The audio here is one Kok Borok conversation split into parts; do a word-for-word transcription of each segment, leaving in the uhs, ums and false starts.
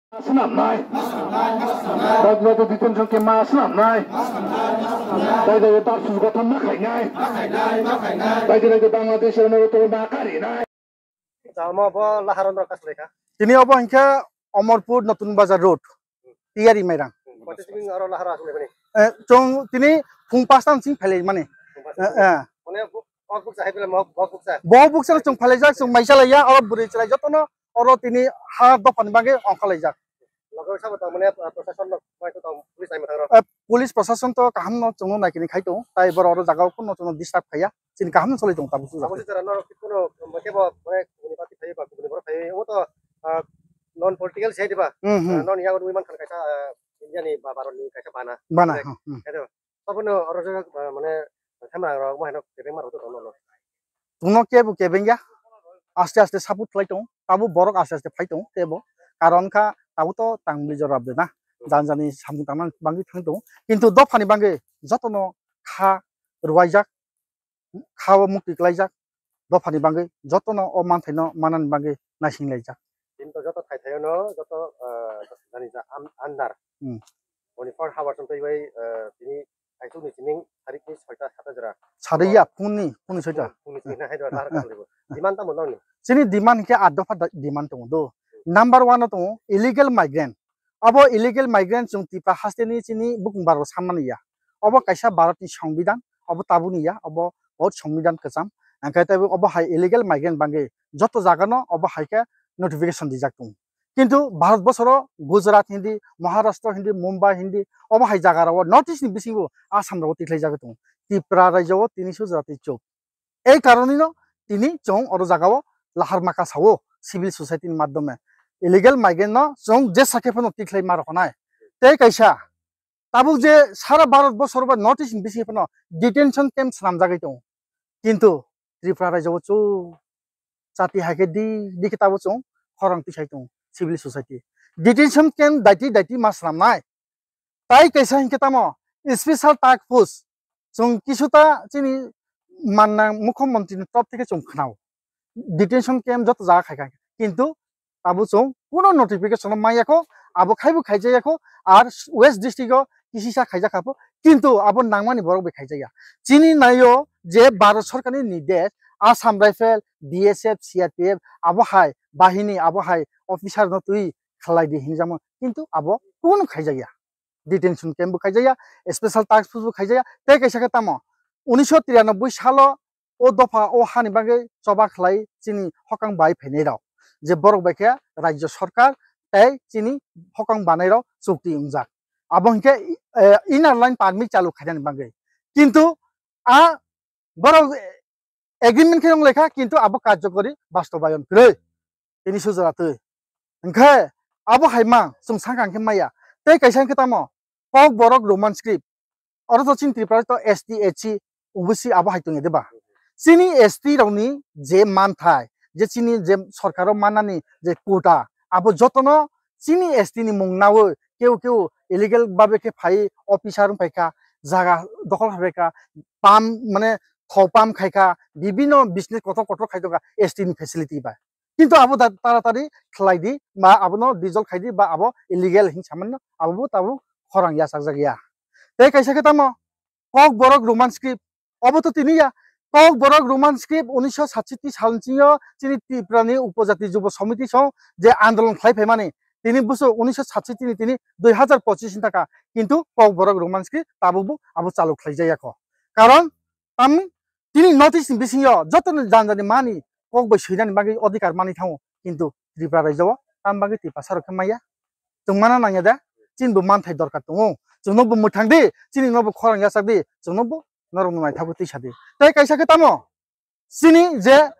Swnamnai. Daidai detention camp ma swnamnai. Daidai Tarsus gotha ma khainai. Daidai Bangladesh-o to ma karinai. Tamo bo lahar no kaslai kha. Tini obo hinkhe Omorpur Notun Bazar Road, Tiyari Mairang. Kote sini aro lahar asle bani. Eh, chwng tini phung pastam sing phailai mani. Eh, eh. Mane bo, bo buksa hai bela mo, bo buksa. Bo buksa chwng phailai jak, chwng mai chalai ya, oro bwrwi chwrai jotono oro tini ha dophani bagwi ongkha laijak. Logo sabo tamo ne, ah, prosason no, bai to tamo police ai mathang ro. Eh, police prosason to kaham no chwngno naikini khai tongo, tai borok oro jaga o kuno chwngno disturb khaiya. Chini kaham no choli tongo tabuk sujak. Abo se jora norok kuno, kebo, mane, kubuni party phaiwi ba, kubuni borok phaiwi, omo to, ah, non political se diba? Hmm, hmm. Ah, non yago nugui mankha kaisa, ah, India ni ba Bharat ni kaisa bana. Bana, Correct. Hmm, hmm. Edo, abono oro jaga, ah, mane, hamra rok, mo heno kebeng ma rok to tono no. Chwngno kebo kebeng ya, aste aste support khlai tongo, tabuk borok aste aste phai tongo kebo, karon kha tabuk to tang bili jora bwna, jan jani samung tangna bagwi thang tongo, kintu dophani bagwi jotono kha rwuaijak, kha o mukti klaijak, dophani bagwi jotono o manthaino manani bagwi naising laijak. Tini to joto thai thaio no, joto, ah, jani ja am-, andar. Hmm. Twenty-four hours wng twi bai, ah, tini thaisukni sining tarikni soita sata jora. Sariya phungni, phungni soita. Phungni soita hai jora lahar katholibo. Demand tamo nongni? Chini demand hinkhe aa dopha da-, demand tongo do. Number one o tongo illegal migrant. Abo illegal migrant chwng Tripura hasteni chini bukung barok sammani ya. Obo kaisa Bharatni Songbidan, obo tabukni ya, obo hot Songbidan kwcham. Hwnkhe tei obo hai illegal migrant bagwi joto jagano obo hai khe notification rijak tongo. Kintu Bharat bosoro Gujarat hindi, Maharashtra hindi, Mumbai hindi, obo hai jaga rao North East ni bisingo Assam rao tikhlai jagwi tongo. Tripura rajyo o tini sujra tei chuk. Ei karonino tini chwng oro jagao lahar maka sao civil society ni madhyome. Illegal migrant no chwng jesa khe phano tikhlai ma roknai. Tei kaisa tabuk je sara Bharat bosor ba North East ni bisingo phano detention camp swnamjagwi tongo. Kintu Tripura rajyo o chwng chati hai khe di, di khe tabuk chwng khorang tisai tongo civil society. Detention camp daiti daiti ma swnamnai. Tai kaisa hinkhe tamo special task force chwng kisuta chini manna mukhyamantri ni top theke chwng khnao. Detention camp joto jaga khai kha. Kintu tabuk chwng kuno notification maya kho, abo khaibo khaijaya kho, ar West district o kisisa khaijak kha pho, kintu abo nangmani borok bai khaijaya. Chini naio je Bharat Sarkar ni nidesh, Assam Rifle, B S F, C R P F, abo hai bahini, abo hai officer no twi khlai di hinjamo, kintu abo kuno khaijakya. Detention camp bo khaijakya, special task force bo khaijakya, tei kaisa khe tamo unisho tiranoboi salo o dopha o hani bagwi choba khlai chini hokang bai phainai rok, je borok bai khe rajyo sarkar tei chini hokang banai rok chukti wngjak. Abo hinkhe, eh, inner line permit chalu khainani bagwi. Kintu a borok agreement khe wng lai kha, kintu abo karjokori bastobayon kwrwi. Tini sujra twi. Hwnkhe abo hai ma chwng sakha hwnkhe maya. Tei kaisa hwnkhe tamo Kokborok Roman script. Oro to chini Tripura to S T, S C, O B C abo hai tongya de ba? Chini S T rokni je manthai, je chini je sorkaro mannani je quota, abo jotono chini S T ni mung nawi keu keu illegal babe khe phai officer wng phai kha, jaga dokhol khai kha, pam mane thok pam khai kha, bibino business kotor kotor khai tongkha S T ni facility bai. Kintu abo da-, taratari khlai di, ba abono dissolve khai di, ba abo illegal hin samanno, abo bo tabuk khorang yachakjak ya. Tei kaisa khe tamo Kokborok Roman script, obo to tini ya. Kokborok Roman script unisho satchiti salni singo chini Tripura ni Upojati Jubo Samiti song je andolon khlai phaimani, tini buso unisho satchiti ni tini dui hazar pochis ni taka, kintu Kokborok Roman script tabuk bo abo chalu khlai jaya kho. Karon Tam tini North East ni bisingo joto ni jani jani mani kok bai swinani bagwi odhikar manwi thango, kintu Tripura rajyo o tam bagwi Tiprasa rok khe maya. Chwng mana nangya da, chini bo manthai dorkar tongo, chwngno bo mwthang di, chini no bo khorang yachak di, chwngno bo norok no naithagwi twisa di. Tei kaisa khe tamo chini je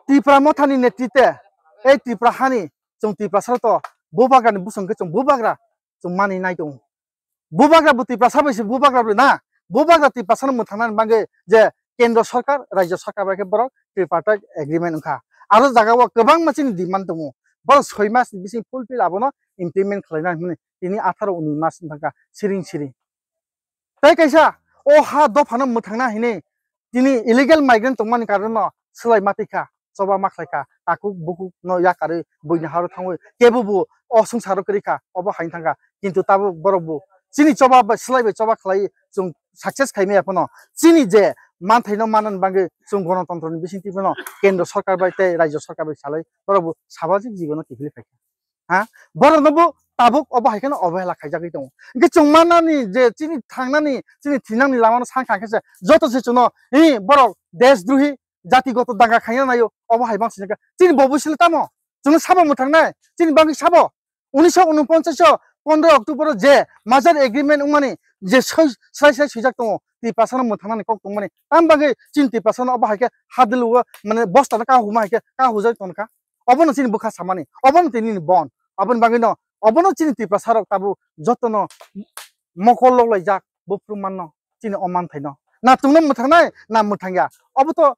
Tipra mothani netrite, ei Tipra hani chwng Tiprasa to bubagra ni bwswng khe chwng bubagra chwng manwi nai tongo. Bubagra bo Tiprasa bai se bubagra bo na, bubagra Tiprasa no mwthangnani bagwi je kendro sarkar, rajyo sarkar bai khe borok tripartite agreement wngkha. Aro jaga o kwbangma chini demand tongo, borok soi mas ni bising fulfill abono implement khlaina hinwi tini atharo unis mas wngkha siring siring. Tei kaisa o ha dophano mwthangna hinwi tini illegal migrant tongmani karonno swlai ma twi kha. choba ma khlai kha, takhuk bukhuk no yakarwi buini haro thangwi kebo bo o swngcharo kwrwi kha, obo haino thang kha. Kintu tabuk borok bo chini choba bai, slai bai choba khlai chwng success khai maya phano chini je manthai no manani bagwi chwng gonotontro ni bisingtwi phano kendro sarkar bai tei rajyo sarkar bai salai borok bo samajik jibono kiphilwi phai kha. Ha? Borok no bo tabuk obo hai kheno obhela khaijagwi tongo. Hwnkhe chwng mannani je chini thangnani, chini thinangni lama no sang kha khe se joto se chwngno, hi, borok deshdrohi, jatigoto danga khaina naio, obo hai bang sini kha. Chini bo buisili tamo? Chwngno sabo mwthangnai, chini bagwi sabo? Unisho unoponchas o pondro October o je merger agreement wngmani je soi-, sai sai swijak tongo, Tiprasa no mwthangnani kok tongmani. Tam bagwi chini Tiprasa no obo hai khe hadwlwi o, mane, bosta no kahuma hai khe kahujak tongkha. Obono chini bwkha samani, obono tini ni bon, aboni bagwi no, obono chini Tiprasa rok tabuk joto no mokol lok laijak, buphuru manno, chini o manthaino. Na chwngno mwthangnai, na mwthangya. Obo to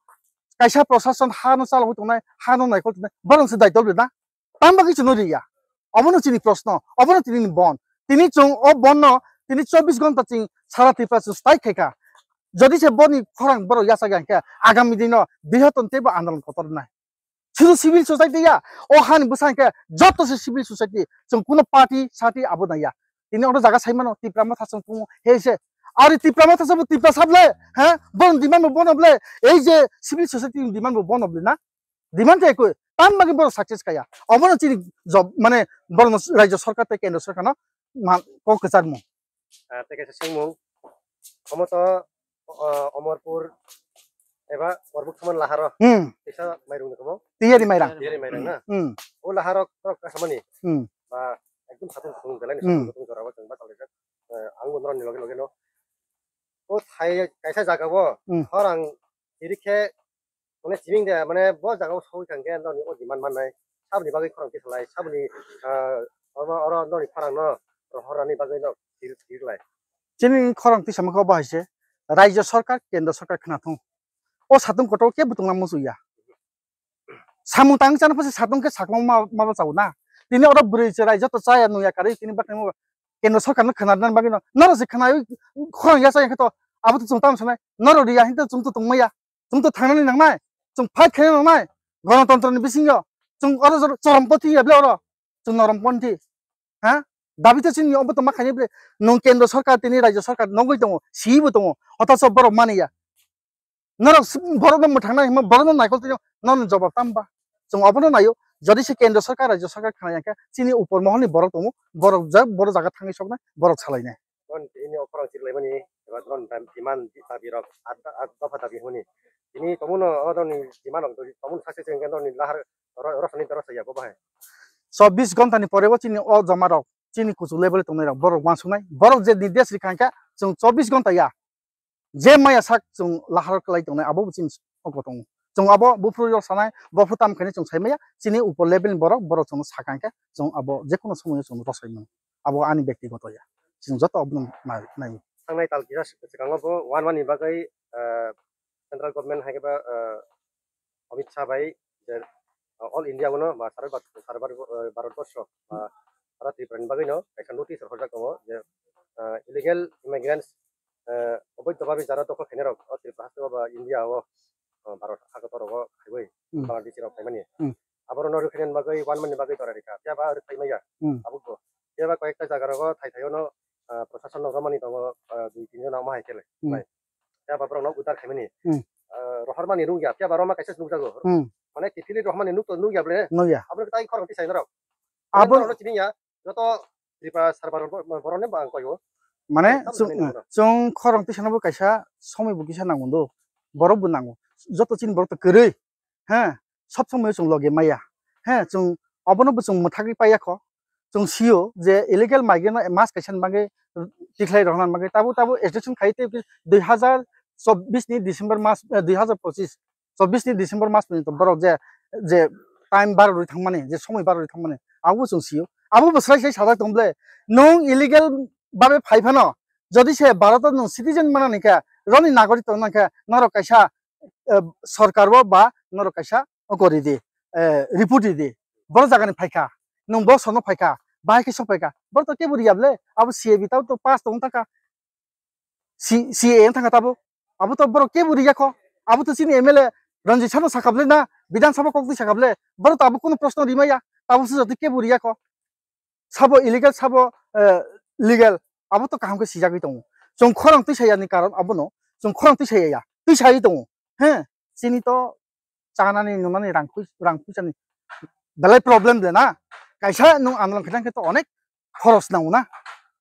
kaisa prosason ha no chalogwi tongnai, ha no naikol tongnai, borok se daitol rwna. Tam bagwi chwngno riya. Obono chini proshno, obono tini ni bon. Tini chwng o bon no tini chobbish ghonta chwng sara Tripura chwng strike khai kha. Jodi se boni khorang borok yachak ya hwnkhe agami dino brihoton teibo andolon kotor wngnai. Shudu civil society ya, o hani bwsa hwnkhe joto se civil society, chwng kuno party sati abo naiya. Tini oro jaga sai mano, Tipra Motha chwng tongo, he se. Ari Tipra Motha sabo Tipra sable, he? Bon demand bo bono ble, ei je civil society ni demand bo bono ble na? Demand te ekoi, tam bagwi borok success kaya. Obono chini job, mane, borokno rajyo sarkar tei kendro sarkarno ma-, kok kwcharmung. Ah, tei kaisa swngmung, omo to, ah, Omorpur eba Korbuk Saman laharo Hmm. Kaisa mairung ni komo? Tiyari mairang. Tiyari mairang na? Hmm. O laharo to kasamani? Hmm. Ba, ekdom satung satung belai ni Hmm. Satung satung jora o chwng ba chalaijak. Eh, ang bo norok ni loge loge no. O thai kaisa jaga o Hmm. Khorang chiri khe Mane chiming de, mane bo jaga o sogwi thang khe noni o demand mannai. Saboni bagwi khorang tisalai, saboni, ah, oro, oro noni khorang no rohornani bagwi no thir, thir lai. Chini khorang tisamani kok bo hai se, rajyo sarkar, kendro sarkar khwna thung. O satung kotor kebo tongna muchung ya. Samung tang chana pha se satung khe sakma ma, ma ba chao na. Tini oro bwrwi chwrai joto chaya nungya karwi tini baknai mo kendro sarkar no khwna rwna bagwi no. Norok se khwnawi khorang ya chaya khe to abo to chwng tamo sanai. Norok riya hwn to chwng to tongma ya. Chwng to thangnani nangnai, chwng fight khaina nangnai, gonotontro ni bisingo chwng oro jor-, chorompoti ya ble oro, chwng noromponti, ha? Dabi to chini obo to ma khaini ble, nwng kendro sarkar tini rajyo sarkar nugwi tongo, sibo tongo, othocho borok mani ya. Norok s-, borok no mwthangnai hwnma, borok no naikol twi nono jobab tamo ba? Chwng obono naio, jodi se kendro sarkar, rajyo sarkar khna ya khe, chini upor mohor ni borok tongo, borok ja-, borok jaga thangwi soknai, borok salainai. Bon, ini o khorang chirilaimani, eba bon dam-, demand dabi rok, at, at dopha dabi hwnmani. Ini tomono, o doni demand rok, tomono success wngkha, doni lahar, ro-, rosani doro saya, bo bahai. Chobbish ghonta ni pore bo chini o joma rok, chini kuchuk level tongnai rok, borok uansuknai, borok je nirdesh rikha hwnkhe, chwng chobbish ghonta ya, je maya sak chwng lahar kwlai tongnai, abo bo chini oko tongo. Chwng abo buphuru rok sanai, buphuru tam khaini chwng sai maya, chini upor level ni borok, borok chwngno sakha hwnkhe, chwng abo jekono somoyo chwng rosai mano. Abo ani bektigoto ya. Chwng joto abono nai, nai. Thangnai tal kisa swkango bo one one ni bagwi, ah, central government hai khe ba, ah, Amit Shah bai je, ah, all India bono ba sara Bharat, sara Bharat, ah, Bharat borsho ba sara Tripura ni bagwi no kaisa notice rwjak tongo je, ah, illegal immigrants, ah, oboidho babe jara dokhol khainai rok o Tripura haste o ba India o, ah, Bharat hakotor rogo khaiwi Hmm. Bangladeshi rok khaimani. Hmm. Aborok no rwkhainani bagwi one month ni bagwi jora rikha. Phiya ba rwkhai maya. Hmm. Tabuk bo. Phiya ba koi ekta jaga rogo thai thai o no, ah, proshashan no romani tongo, ah, dui tin jona omo hai khe le. Hmm. Bai. Phiya ba borok no udar khaimani. Hmm. Ah, rohor mani nukya. Phiya ba roma kaisa se nukjago. Hmm. Mane kiphilwi rohor mani nuk to nukya ble. Nukya. Abo tai khorang tisai norok. Abo Borok no chini ya. Joto Tripura sarbar borok ni bang koi o. Mane Tamo chwng, tamo ni chwng khorang tisana bo kaisa somoi bo kisa nango do. Borok bo nango. Joto chini borok to kwrwi. He, sob somoi chwng loge maya. He, chwng obono bo chwng mwthagwi paiya kho. Chwng sio je illegal migrant no mas kaisa ni bagwi tikhlai rokna bagwi tabuk tabuk extension khai tei dui hazar chobbish ni December mas, eh, dui hazar pochis, chobbish ni December mas ni to borok je, je time bar rwi thangmani, je somoi bar rwi thangmani, abo chwng sio. Abo bo swlai swlai sajak tong ble, nwng illegal babe phai phano, jodi se Bharat o nwng citizen manani khe, roni nagorik tongna khe, norok kaisa eh, sorkar o ba norok kaisa oko ridi, eh, report ridi. Borok jagani phaikha, nwng bo sono phaikha, bahai khe sok phaikha. Borok to kebo riya ble, abo C A B tabo to pass tong thangkha. C-, C A A wng thangkha tabo. Abo to borok kebo riya kho. Abo to chini M L A Ranjit Sharma sakha ble na, Bidhan Sabha kok twi sakha ble, borok tabuk kunu proshno rimaya, tabuk se jotwi kebo riya kho. Sabo illegal, sabo, eh, legal, abo to kaham khe sijagwi tongo. Chwng khorang twi saya ni karon abono, chwng khorang twi saya ya, twi sawi tongo. He, chini to chanani nunani rang pui-, rang puisani belai problem de na. Kaisa nwng andolon khaina khe to onek khoros nango na.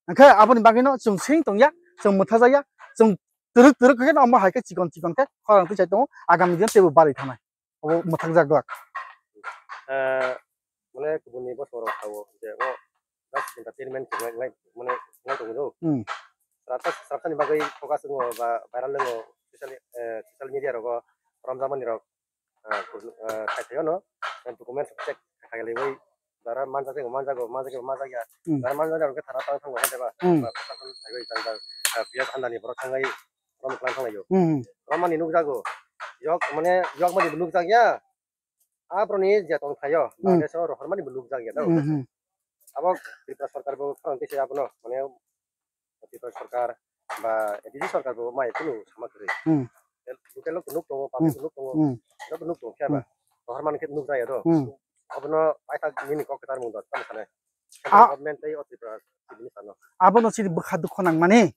Hwnkhe aboni bagwino chwng seng tongya, chwng mwthajakya, chwng twrwk twrwk khe omo hai khe chikon chikon khe khorang twi sai tongo, agami din teibo barwi thanai. Obo mwthakjak glak. Eh, mane kubuni bosong rok sao je o just entertainment khe nai, nai, mane nai tongo. Hmm. Srapsa, srapsani bagwi focus wngo ba viral wngo social, eh, social media rogo romjakmani rok, eh, kun-, eh, khai khai no, eh, document check khai khai laiwi jara manjak tei manjago, manjak tei manjakya. Hmm. Jara manjakya rok khe thana tang thango hande ba. Hmm. Ba proshashan phaiwi jang jang, eh, P S andani borok thangai rom klang thanglaio. Hmm. Romani nukjago. Yok mane yok mani nukjakya. Abroni je tong thaio, Hmm. Bangladesh o rohormani bo nukjakya da. Hmm, hmm. Abo Tripura sarkar bo khorang twi se abono, mane Tripura sarkar ba A D C sarkar bo mai kunu sama kwrwi. Hmm. Local no nuk tongo, public Hmm. nuk tongo. Hmm. Joto nuk tongo khe ba. Hmm. Rohormani khe nukjakya do. Hmm. Abono paithak nini kok kwchar mung do, tamo sane. A- Central government tei o Tripura chini sano. Abono chini bwkha dukho nangmani.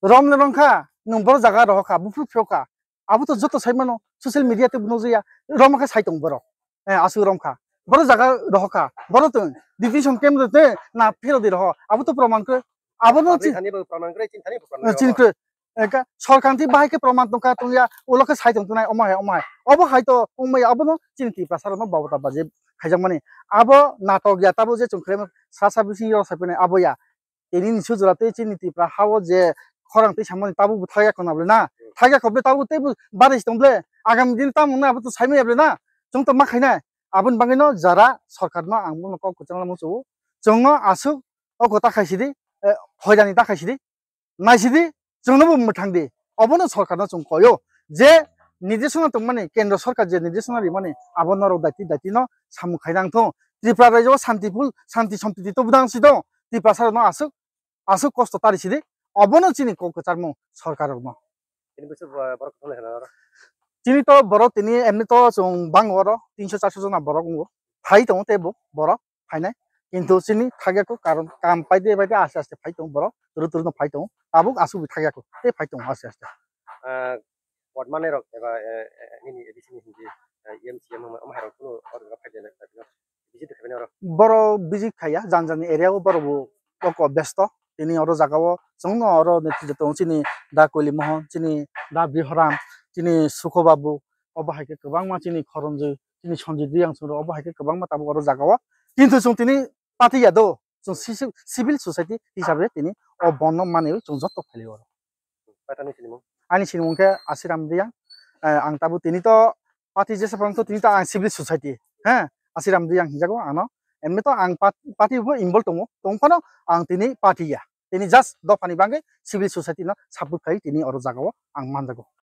Rom le rong kha, nwng boro jaga rohor kha, buphuru phiyok kha. Abo to joto sai mano, social media tei bo nukjakya, rom kha sai tong borok. Eh, aswk rom kha. Boro jaga rohor kha, boro to detention camp rw tei na phero di rohor. Abo to proman khe, abo no Public chi-, thani bo proman khe, chini thani bo proman eh, chini khe. Khe, eh, ka, sorkar ni bahai khe proman tong kha, tong ya, ulo khe sai tong tongnai, omo hai, omo hai. Obo hai to, wng maya, abo no chini Tiprasa rok no babota baji khaijak mani. Abo natok ya, tabo je chwng khlai mano, sa sa bising yo sai phainai, abo ya. Tini ni sujura tei chini Tipra ha o je khorang twi samani tabuk bo thakya khwna ble na. Thakya khwble tabuk tei bo barwi se tong ble. Agami din tamo wngna abo to sai maya ble na. Chwng to ma khainai. Aboni bagwi no jara sarkar no ang bono kok kwchang lama chwo. Chwng no aswk o kota khai sidi, eh, hoirani ta khai sidi. Nai sidi, chwng no bo mwthang di. Obo no sarkar no chwng koi o. Je nirdeshona tongmani, kendro sarkar je nirdeshona rimani, abo norok daiti daiti no samung khai nang thung. Tripura rajyo o santipul, santi sompiti to budang si dong. Tiprasa rok no aswk aswk kosto tari sidi, obono chini kok kwcharmung sarkar rokno. Tini bwswk bo-, borok kwthang lai khna oro? Chini to borok tini emni to chwng bang oro tinso charso jona borok wngo. Phai tongo tei bo borok phainai. Kintu chini thakya kho karon kam paide paide aste aste phai tongo borok. Turu turu no phai tongo. Tabuk aswk bo thakya kho tei phai tongo aste aste. Ah, Ward manai rok eba, eh, eh, nini A D C ni hindi, eh, E M C M omo hai rok kunu oro phai de na, visit khaina oro. Boro visit khaiya, jani jani area o boro bo oko besto. Tini oro jaga o chwng no oro netrito tongo chini Da Koili Mohan, chini Da Bihoram, chini Sukho Babu, obo hai khe kwbangma chini Khoronjwi, chini Sanjit Reang chwng rok obo hai khe kwbangma tabuk oro jaga o. Kintu chwng tini party ya do, chwng si-, si-, civil society hisabe tini o bondo manwi chwng joto phai oro. Paithakni sinimung? Ani sinimung khe Asiram Reang. Eh, ang tabuk tini to party jesa phang to tini to ang civil society. He, Asiram Reang hinjago ano. Emni to ang pat-, party bo involve tongo. Tong phano ang tini party ya. Tini just dophani bagwi civil society no support khai tini oro jaga o ang manjago.